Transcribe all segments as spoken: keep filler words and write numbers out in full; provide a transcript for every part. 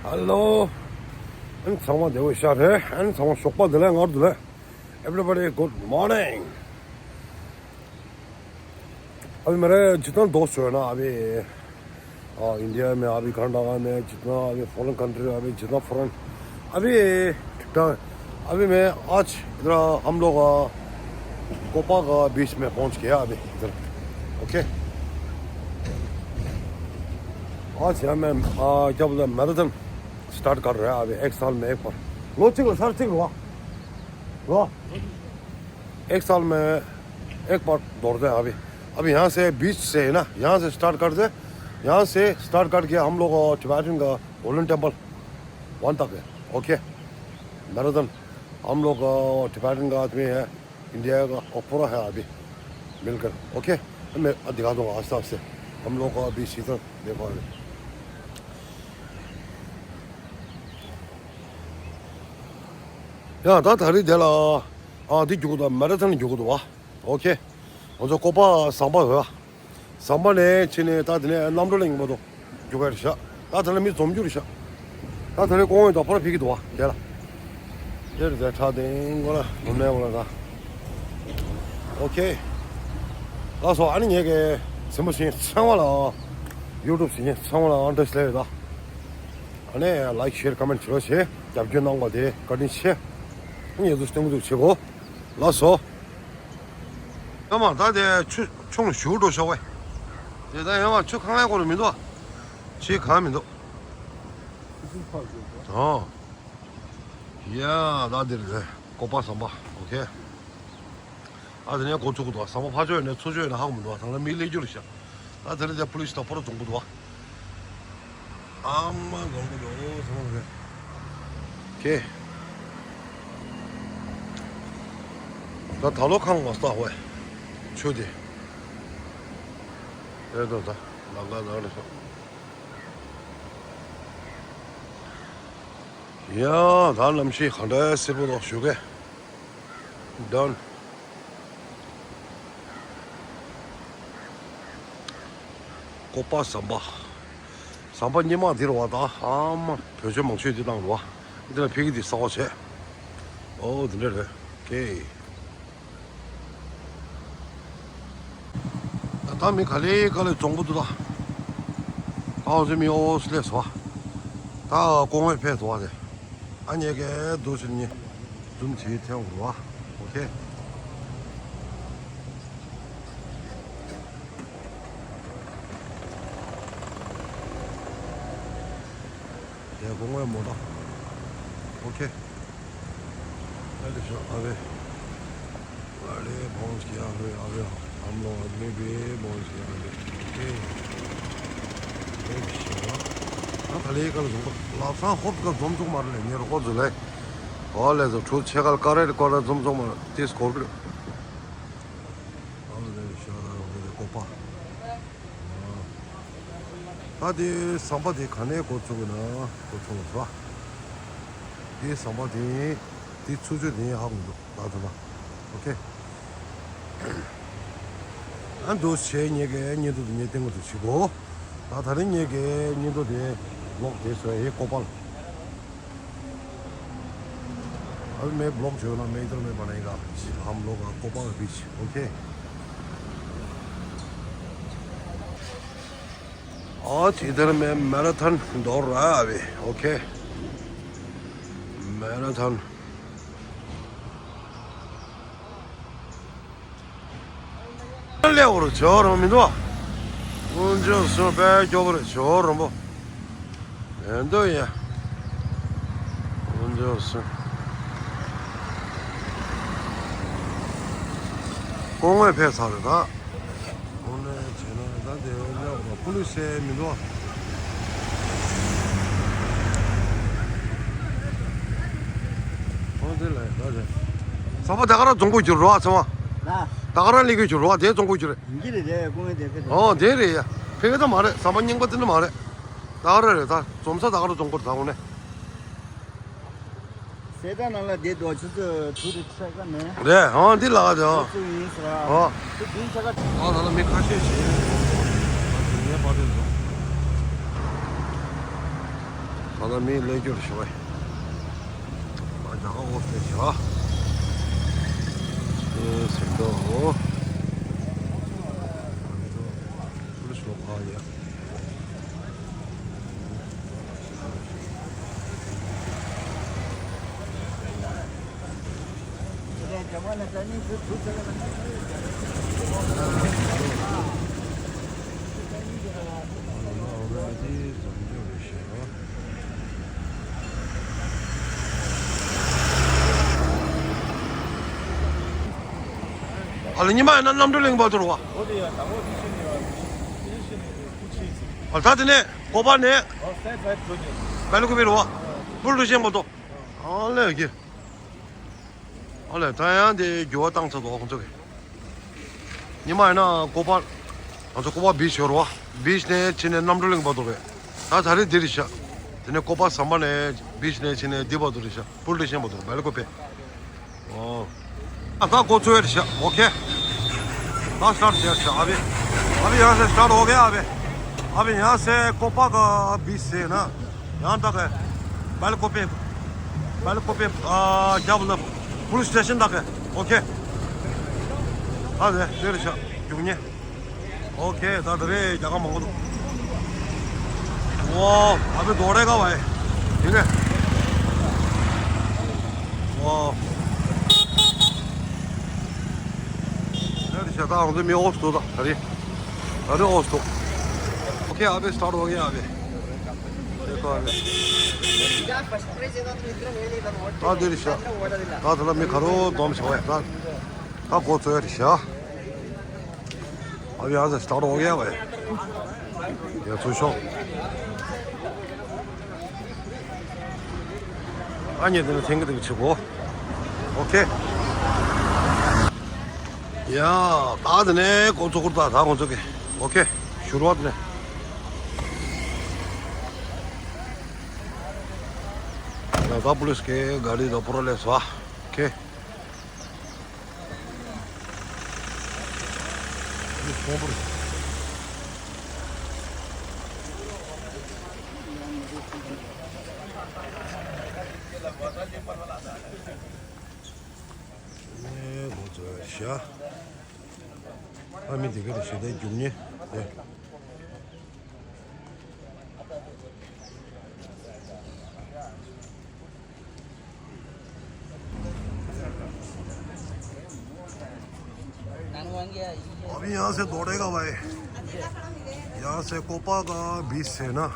Hello. ཨན་ཚང་མ་བདེ་པོ་ཤག་རེད། ཨན་ཚང་མ་ཞོགས་པ་བདེ་ལེགས། ངར་བདེ་ལེགས། Everybody, good morning. अभी मेरे जितना दोस्त जो है ना, अभी, आ, इंडिया में, अभी कर्नाटका में, जितना अभी फॉरेन कंट्री, अभी जितना फॉरेन, अभी ठीक ठाक। अभी मैं आज इधर हम लोग, आ, कोपा का बीच में पहुंच गया अभी इधर। ओके। आज यहाँ मैं, आ, क्या बोलते हैं, मैराथन स्टार्ट कर रहा है अभी एक साल में एक बार। लो, चिक लो, सर, चिक लो। लो। एक साल में एक बार दौड़ते हैं अभी। अब यहाँ से बीच से है ना, यहाँ से स्टार्ट कर दे। यहाँ से स्टार्ट करके हम लोग, अ, टिबेटन का गोल्डन टेम्पल वहाँ तक है। ओके। मैराथन हम लोग, अ, टिबेटन का आदमी है, इंडिया का, और पूरा है अभी मिलकर। ओके। मैं दिखा दूंगा आस्ते आस्ते। हम लोग को अभी सीजन देखो अभी। ཡ་ད་ད་རེས་དེ་ལ་ཨ་འདི་རྒྱུག་དང་མེ་ར་ཐོན་རྒྱུག་འདུག་བ། ཨོ་ཁེ། ང་ཚོ་ཀོ་པ་ཟམ་པ་བ། ཟམ་པ་ནས་ཕྱིན་ནས་ད་དེ་ནས་གནམ་གྲུ་ལ་ཡིན་པ་དང་རྒྱུག་ག་རེད་ཤག་ད་དེ་ལ་མི་འཛོམས་རྒྱུ་རེད་ཤག་ད་དེ་ནས་ཀོང་ཡོད་དང་ཕར་ཕེབས་ཀྱི་འདུག་བ་དེ་ལ། དེ་རེད་དེ་ཁྲ་དེ་མགོ་ལ་ནུབ་ནས་མགོ་ལ་ད། ཨོ་ཁེ། ལགས་སོ། ཨ་ནི་ངེད་ཀྱི་སེམས་པ་ཞིག་ཚང་མ་ལ་ཡུ་ཊུབ་ཞིག་ཚང་མ་ལ་ཨང་བཀྲ་ཤིས་བདེ་ལེགས་ད། ཨ་ནི་ལའིཀ་ཤེར་ཀོ་མེན་ཊི་བྱེད་རོགས་བྱེད། རྒྱབ་སྐྱོར་གནང་བ་དེ་བཀའ་དྲིན་ཆེ། ཨ་ནི་ཡ་ཚོ་སྟོན་གི་འདུག་བྱེད་གོ། ལགས་སོ། ཨ་མ་ད་དེ་ཆུ་ཆུང་ཞུ་འགྲོ་ཤོག་བས། དེ་ད་ཡ་མ་ཆུ་གང་ལ་གོ་རུ་མི་འདུག་ཆུ་གང་མི་འདུག་ཨོ། ཡ་ད་འདིར་རེད་ཀོ་པ་ཟམ་པ། ཨོ་ཁེ། ཨ་དེ་ནས་འགོ་བཙུགས་འདུག་ཟམ་པ་ཕར་ཕྱོགས་ནས་ཚུར་ཕྱོགས་ནས་ཧ་གོ་མི་འདུག་ད་ལ་མི་སླེབས་རྒྱུ་རེད་ཤག་ད་དེ་རིང་དེ་ཕུ་ལི་སི་དང་ཕོ་རོ་རྫོང་པོ་འདུག་ཨ་མ་རྫོང་པོ་འདུག་ཟམ་པ་རེད། ཁེ། ད་ད་ལོ་ཁང་མ་ས་ཧོས། ཆུ་དེ། རེད་འདུག་ད་ལ་ལ་ལ་རེད་ཤག་ཡ་ད་གནམ་གཤིས་ག་འདྲ་སེར་པོ་འདུག་ཞུ་གེ། Done. ཀོ་པ་ཟམ་པ། ཟམ་པ་སྔོན་མ་འདིར་བ་ད་ཨ་མ་བོད་ཆོས་མང་ཆོས་འདི་བཏང་རུ་བ། འདི་ལ་ཕ་གི་འདི་གསར་པ་བྱས། ཨོ་འདི་འདྲ་རེད། ཨོ་ཁེ། ད་ལྟ་མི་ག་ལེ་ག་ལེ་རྫོང་པོ་འདུག་ད། ཨའོ་ཟེ་མི་ཨོ་སི་ལེ་སོ། ད་ཀོང་ངོས་ཕེབས་འདུག་བ་དེ། ཨ་ཉེ་གེ་འདུག་ཟེར་ཉེ། ཛུམ་བྱེད་ཐེངས་འགྲོ་བ། ཨོ་ཁེ། དེ་ཀོང་ངོས་མོ་ཊ། ཨོ་ཁེ། अरे पहुंच गया अभी अभी हम लोग अभी भी पहुंच गया अभी। ཨ་ད་ལེ་ཀ་ལ་འཛོམས་པ་ལ་སང་ཧོབ་ཀ་འཛོམས་ཚུགས་མ་རེད་ལེ་ཉེ་རོགས་པ་ཚོ་ལེ། ཨོ་ལེ་ཚོ་ཁྲུ་ཆེ་ཀ་ལ་ཀ་རེ་ཀ་རེ་འཛོམས་ཚུགས་མ་རེད་ཏེས་གོ་གི་རེད། ཨོ་ལེ་ཤ་ར་རོ་ཀོ་པ། ད་དེ་ཟམ་པ་དེ་ག་ནས་འགོ་ཚུགས་ན་འགོ་ཚུགས་ལ་ཟ། དེ་ཟམ་པ་དེ་དེ་ཚུགས་ཆུ་དེ་ཧ་གོ་འདུག་ད་ད་ད། ཨོ་ཁེ། ཨ་འདུག་བྱས་ངེད་ཀྱི་བརྙན་ཐུང་དེ་ངས་སྟོན་གི་འདུག་བྱེད་གོ། ད་ད་རིང་ངེད་ཀྱི་བརྙན་ཐུང་དེ་ལོག་དེ་སོ་ཡེ་ཀོ་པལ། अभी मैं ब्लॉग जो है ना, मैं इधर में बनाएगा। हम लोग कोपा बीच, ओके। आज इधर में मैराथन दौड़ रहा है अभी, ओके। मैराथन। ལེའུར་ཇོ་རང་མི་འདུག་ཨུ་ཇོ་སུ་པའི་ཇོ་བར་ཇོ་རང་པོ། ཨེ་འདུག་ཡ། ཨུ་ཇོ་སུ། ཀོང་ངོས་ཕེབས་ཚར་རེད་ད། ཨོ་ནེ་བྱས་ན་ད་དེ་ལེའུར་པུ་ལི་སེ་མི་འདུག་ཨོ་དེ་ལ་ད་དེ། ཟམ་པ་ད་ག་རང་རྫོང་པོ་འགྱུར་རོགས་ཚང་མ། ད་ག་རང་ལས་འགུལ་འགྱུར་རོགས་དེ་རྫོང་པོ་འགྱུར་རེད། འདི་རེད་དེ་ཀོང་ངོས་དེ་ཕེབས། ཨོ་དེ་རེད་ཡ། ཕེབས་ཀྱི་ད་མ་རེད། ཟམ་པ་རྙིང་པ་དེ་འདྲ་མ་རེད། ད་ག་རང་རེད་ད། འཛོམས་ས་ད་ག་རང་རྫོང་པོར་ད་འོ་ནས། སེ་ད་ནང་ལ་བསྡད་འགྲོ་ཆུ་ཚོད་དྲུག་རེ་ཆགས་ཀ་མེད། རེད་ཨང་འདི་ལགས་དེ་ཨང་། ཆུ་ཚོད་ཡིན་ཟེར་ཨ། ཨོ། ཆུ་བདུན་ཆགས་ཀ། ཨ་ད་ལ་མི་ཁ་ཤས་ཤིག་ངའི་པར་དེ་འཛོམས། ད་ལྟ་མི་ལས་རྒྱུར་ཞུ་བས། ང་ད་ག་འོ་ཕེ་ཞོ། ཨེ་སེ་འདོ། ཨུ་ལུ་ཤོ་ཁ་ཡ། ཨ་ལ་ཉི་མ་ཡིན་ན་རྣམ་གྲོལ་གླིང་བར་དུ་རུ་བ། ཨ་ད་དེ་ནས་གོ་པ་ནས་སྦེལ་ཀོབ་རུ་བ། སྦུལ་ཏུ་ཤིང་བར་དུ། ཨ་ལས་ཀྱི། ཨ་ལས་ད་ཡང་དེ་འགྱུར་བ་བཏང་ཚར་འདུག་ཁོང་ཚོ་གི། ཉི་མ་ཡིན་ན་ཀོ་པ། ང་ཚོ་ཀོ་པ་བིཆ་ཡོད་རེད་བ། བིཆ་ནས་ཕྱིན་ནས་རྣམ་གྲོལ་གླིང་བར་དུ་རེད། ད་ད་རེས་འདི་རེད་ཤག་དེ་ནས་ཀོ་པ་ཟམ་པ་ནས་བིཆ་ནས་ཕྱིན་ནས་འདི་བར་དུ་རེད་ཤག་སྦུལ་ཏུ་ཤིང་བར་དུ་སྦེལ་ཀོབ་པེ། ཨོ། ཨ་ད་འགོ་ཚུགས་ཡ་རེད་ཤག་ཨོ་ཁེ། ད་སི་ཊར་ཊི་བྱས་ཤག་ཨ་བི། ཨ་བི་ཡང་སེ་སི་ཊར་ཊི་ཨོ་ཁེ་ཨ་བི། ཨ་བི་ཡང་སེ་ཀོ་པ་ག་བིཆ་ཟེར་ན། ཡང་ད་ག་སྦེལ་ཀོབ་པེ། སྦེལ་ཀོབ་པེ། ཨ་རྒྱབ་ལ་པུ་ལིས་སི་ཊེ་ཤན་ད་ག་ཨོ་ཁེ། ཨ་རེ་དེ་རེད་ཤག་རྒྱུག་ཉེ། ཨོ་ཁེ་ད་དེ་རེད་རྒྱ་གར་མང་པོ་འདུག་ཝའོ་ཨ་བི་རྡོ་རེ་ག་བ་ཡེ། དེ་རེད། ཝའོ། དེ་རེད་ཤག་ད་ང་ཚོ་མི་ཨོ་སི་འདུག་ད་དེ་རེད། ད་རེད་ཨོ་སི་འདུག་ཨོ་ཁེ་ཨ་བི་སི་ཊར་ཊི་ཨོ་ཁེ་ཨ་བི། ད་འདིར་ཤག་ད་དེ་ལ་མི་ག་རོ་འཛོམས་བྱུང་བས་ད། ད་འགོ་ཚུགས་ཡ་རེད་ཤག་ཨ་བི་ཡང་ཟེར་སི་ཊར་ཊི་ཨོ་ཁེ་བས། ཡ་ཚུར་ཤོག་ཨ་ནི་དེ་ནས་ཐེངས་གི་དེ་གི་ཆུ་གོ་ཨོ་ཁེ། ཡ། ད་དེ་ནས་འགོ་ཚུགས་ཀྱི་རེད་ད། ད་འགོ་ཚུགས་ཀྱི། ཨོ་ཁེ། ཤུ་རུ་ཝཱཏ་ནས། ད་ད་པུ་ལིས་ཀྱི་ག་རི་ད་པུ་ར་ལས་སོ། ཨོ་ཁེ། ཨེ་ཁོང་ཚོ་ཤ། ཨ་མི་དེ་ག་རེ་ཞེ་དྲག་རྒྱུག་ཉེ་དེ། अभी यहाँ से दौड़ेगा भाई, यहाँ से कोपा का बीस है ना।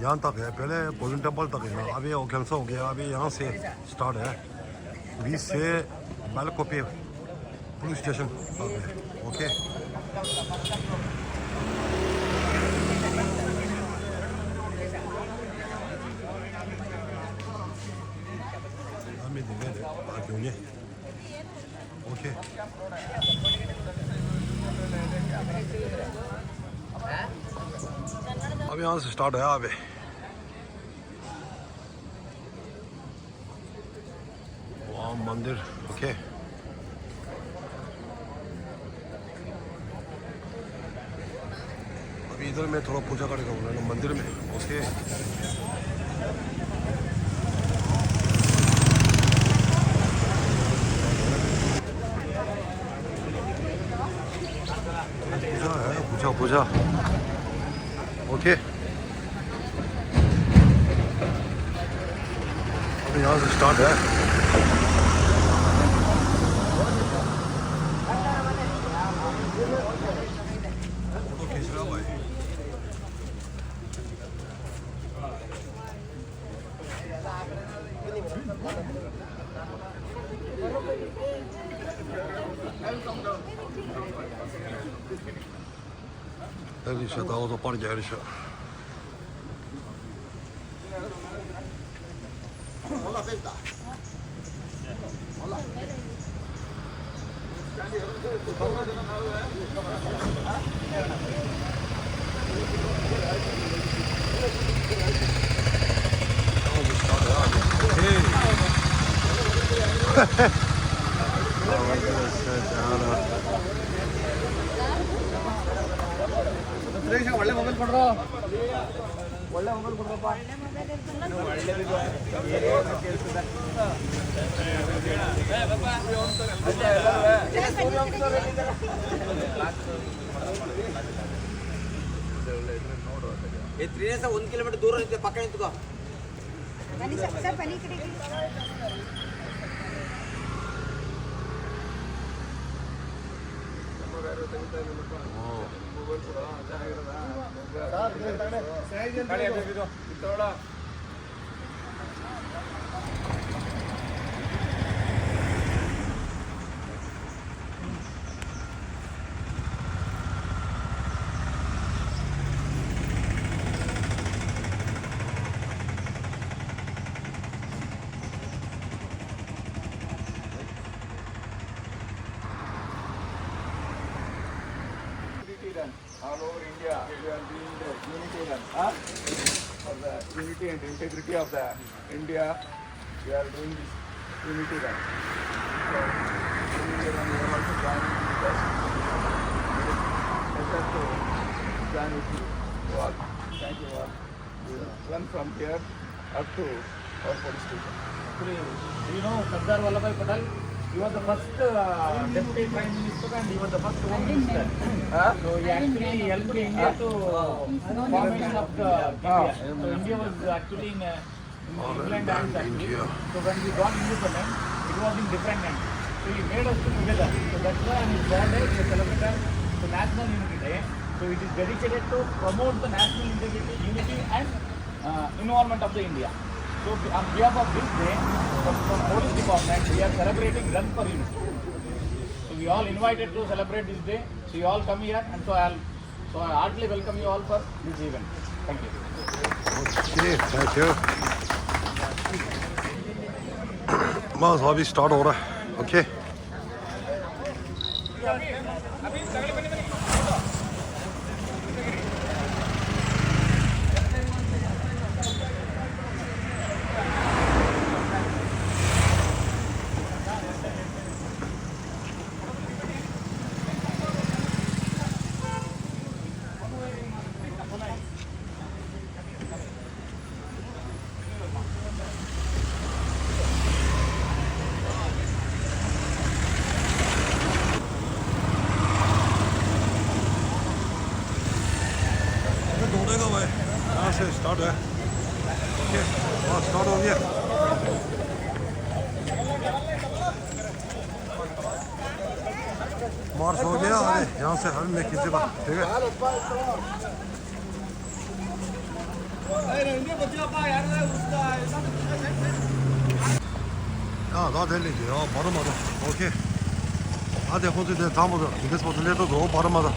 ཡང་ད་གས་བེ་ལེ་གོལ་ཌན་ཊེམ་པལ་ད་གས་ཡང་ཨ་བེ་ཨོ་ཁེལ་སོང་གས་ཨ་བེ་ཡང་སེ་སི་ཊར་ཊི་ཨེ། བི་སེ་སྦེལ་ཀོབ་པེ་པུ་ལིས་སི་ཊེ་ཤན་ད་གས། ཨོ་ཁེ། ཨ་མི་དེ་གས་རེད་ཨ་གྱོང་ཉེ། ཨོ་ཁེ། अभी यहाँ से स्टार्ट है अभी। वाह मंदिर। ओके। अभी इधर में थोड़ा पूजा करेगा उन्होंने मंदिर में। ओके। पूजा है, पूजा, पूजा। ओके। अब यहाँ से स्टार्ट है। फोटो खींच रहा भाई। ཨ་རི་ཤ་ད་འོ་ཚོ་པར་རྒྱག་རི་ཤ། ಏ, ತ್ರೀ ಡೇಸ್ ಒಂದು ಕಿಲೋಮೀಟರ್ ದೂರ ಇರುತ್ತೆ, ಪಕ್ಕ ನಿಂತ್ಕೋ. ಬನ್ನಿ ಸರ್, ಸರ್, ಬನ್ನಿ ಈ ಕಡೆಗೆ. All over India, we are doing the unity run, huh? For the unity and integrity of the India, we are doing this unity run. So, unity run, you are also joining with us. It is pleasure to join with you all. Thank you all. One from here up to our police station. Actually, do you know Sardar Vallabhbhai Patel? He was the first uh, deputy prime minister and he was the first home minister. Huh? So he actually helped India to formation of the India. So India was actually in a England hands actually. So when we got independent, it was in different hands. So he made us to together. So that's why on his birthday we celebrate as the National Unity Day. So it is dedicated to promote the national integrity, unity and uh, involvement of the India. So on behalf of this day, from, from police department, we are celebrating Run for Unity. So we all invited to celebrate this day. So you all come here, and so I'll So I heartily welcome you all for this event. Thank you. Okay, thank you. बस अभी स्टार्ट हो रहा है। ओके। अरे दौड़ेगा भाई, यहाँ से स्टार्ट है। ओके, हाँ, स्टार्ट हो गया। मार्च हो गया। अरे यहाँ से हर मैं खींचेगा, ठीक है। ཡ་ད་དེ་ལས་ཀྱི་ཡ་བར་མ་དང་། ཨོ་ཁེ། ཨ་དེ་ཁོང་ཚོས་དེ་དང་པོ་དང་འདི་སྤོ་ཚོ་ལས་ཏོ་དོ་བར་མ་དང་།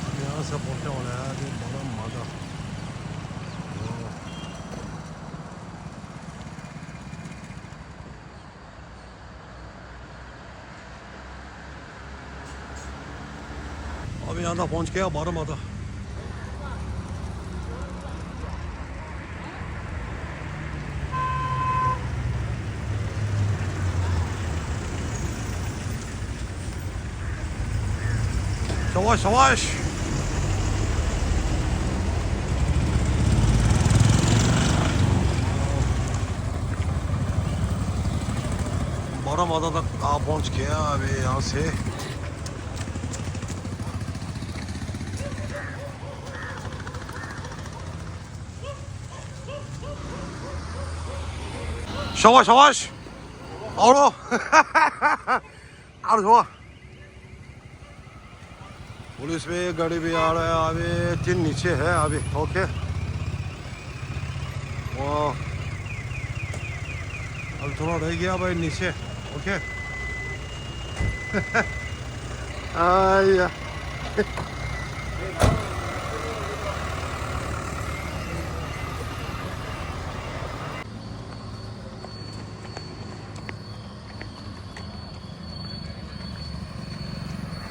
ཨ་དེ་ཡང་ས་སྤོ་ཀྱང་བ་ལ་ཡ་དེ་བར་མ་དང་། अभी यहाँ तक पहुँच गया बारह माता। शाबाश, शाबाश। बारह माता तक आ पहुंच गया अभी यहाँ से। शाबाश, शाबाश। और और हुआ। पुलिस भी, गाड़ी भी आ रहा है, अभी तीन नीचे है अभी। ओके। वाह, अभी थोड़ा रह गया भाई नीचे। ओके। आया।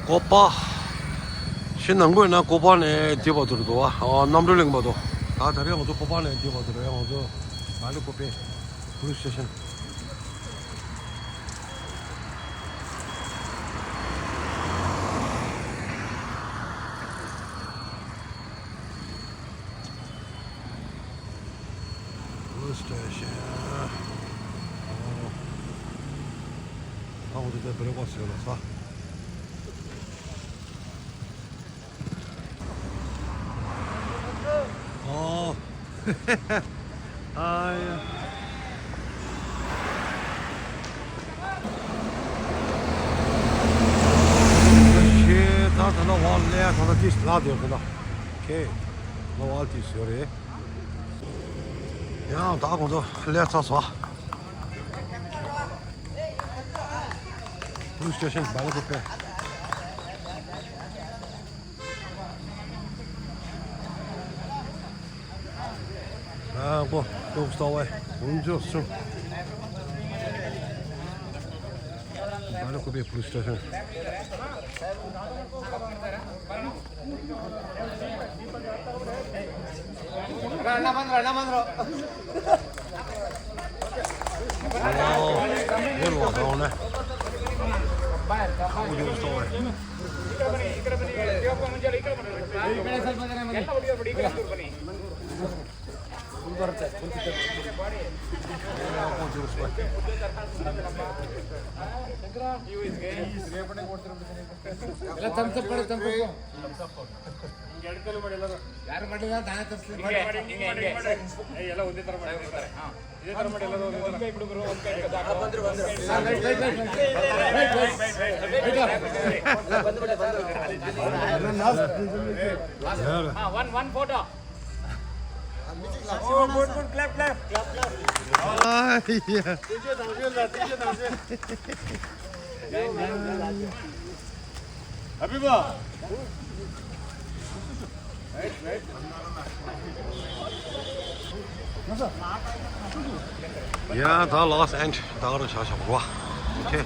ཀོ་པ། ཤིན་ནང་ཁུལ་ན་ཀོ་པ་ནས་འདི་བར་དུ་རེད་འདུག་བ། ཨ། རྣམ་གྲོལ་གླིང་བར་དུ། ད་ད་རེས་ང་ཚོ་ཀོ་པ་ནས་འདི་བར་དུ་རེད། ང་ཚོ་མ་ལི་ཀོ་པེ་པུ་ལིས་སི་ཊེ་ཤན། Station. ཨོ། ཨ་འོ་དེ་བེ་རེ་ཀོ་སི་ཡོད་ལ་ས། ཨོ། ཨ་ཡ། ཤེས་ད་ད་ན་བ་ལས་ད་ན་ཏིས་ལ་དེ་ཡོད་ད། ཁེ། ན་བ་ཏིས་ཡོད་རེད། ཡང་ད་གོང་དུ་ལས་ཚ་སོ། Police station བ་ལ་གོ་པས། ཨ་གོ་ཏོག་ས་བའི་ཧུན་ཇོ་སུ། བ་ལ་གོ་པས་police station། ಎಲ್ಲ thumbs up ಕೊಡಿ, thumbs up. ಯಾರು ಮಾಡಿಲ್ಲ, ನಾನೇ ತಪ್ಪಿಸ್ತೀನಿ. ಹಿಂಗೆ, ಹಿಂಗೆ, ಹಿಂಗೆ. ಏ, ಎಲ್ಲ ಒಂದೇ ಥರ ಮಾಡಿ. ಹಾ. ಇದೇ ಥರ ಮಾಡಿ, ಎಲ್ಲರೂ ಒಂದೇ ಥರ. ಹಾ, right, right, right, right. Right, right. ಹಾ, one, one photo. Oh, good, good, clap, clap. Habiba. ཡ་ད་last end ད་ག་རང་ཆགས་ཆགས་པ་རེད་བ། Okay.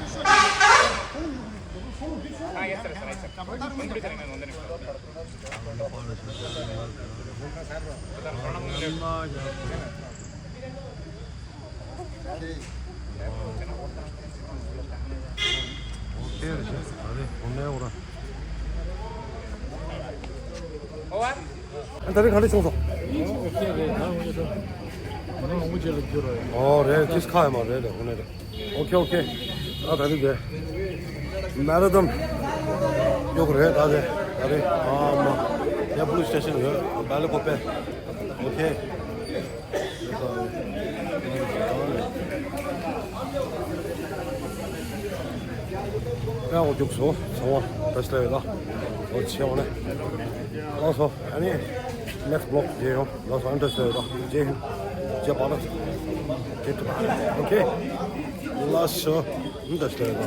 ད་རེས་ག་འདྲ་བྱུང་སོང་། ཨོ་རེད། ཏིས་ཁ་ཡ་མ་རེད་རེད། འོ་ནས་རེད། Okay, okay. ད་ད་རེས་དེ་མ་ར་དམ་ཡོག་རེད། ད་དེ་ད་རེས་ཨ་མ་ཡ་police station ཡོད། བ་ལ་གོ་པས། Okay. ཡ་འོ་རྒྱུགས་སོ། ཚང་མ་བདེ་ལེགས་ལ། འོ་ཆེ་བ་ནས་ལགས་སོ། ཨ་ནི་next vlog རྗེས་ཡོང་། ལགས་སོ། ཨ་འདྲ་ཟེར་ལ་རྗེས་ཡོང་། རྗེས་པ་ལ་རྗེས་ཐུབ་པ། Okay. ལགས་སོ། ཨ་འདྲ་ཟེར་ལ།